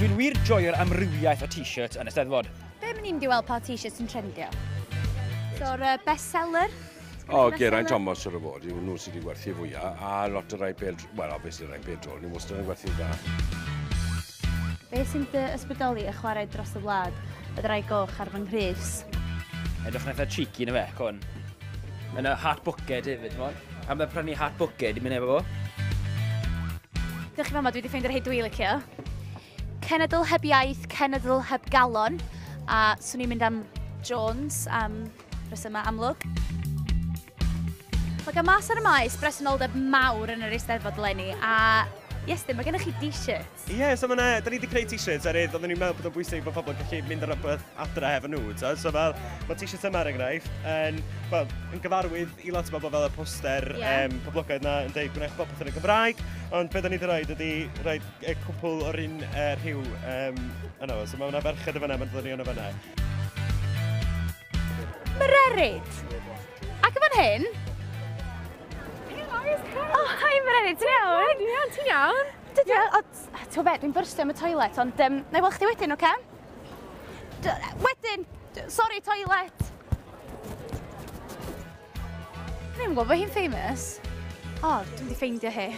Dwi'n wir joio'r amrywiaeth o t-shirts yn y Steddfod. Be ma'n ni'n mynd i weld pa t-shirts yn trendio? So'r bestseller? O, Geraint Thomas siwr o fod, yw nhw sydd wedi gwerthu fwyaf, a lot o rai pel, well, obviously rai pel dro, ni wastad yn gwerthu dda. Be sy'n dy ysbrydoli y chwarae dros y wlad, y ddraig goch ar fy nghrys? Edrych yn eitha cheeky na fe, cwn. Yn y hat bucket hefyd, ti'n modd? Pam bydde prynu hat bucket i mynd efo fo? Diolch i fama, dwi wedi ffeindio'r rhai dwi licio. Cenedl heb iaith, cenedl heb galon. A swn i'n mynd am Jones am resymau amlwg. Mae gan Mas ar y Maes bresenoldeb mawr yn yr Eisteddfod eleni, a Iestyn, mae gennych chi t-shirts. Ie, yeah, so ma' 'na, da ni wedi creu t-shirts er oedden ni'n meddwl bod o'n bwysig bod pobl yn gallu mynd ar rhywbeth adre efo nhw, ta. So fel, mae t-shirts yma er enghraifft, yn, well, yn gyfarwydd i lot o bobl fel y poster poblogaidd na yn deud gwnewch bopeth yn y Gymraeg, ond beth da ni wedi rhoi ydy rhoi cwpl o'r un rhyw yno, so mae yna ferched yn fan'na, mae'n dod ni yno fan'na. Mererid! Ac yn fan hyn... Oh, hi Mererid, ti'n iawn? Dwi'n iawn, ti'n iawn? Dydw, o, ti'n be, dwi'n byrstio am y toilet, ond na i weld chdi wedyn, oce? Wedyn! Sorry, toilet! Dwi'n gwybod bod hi'n famous. O, dwi'n di ffeindio hi.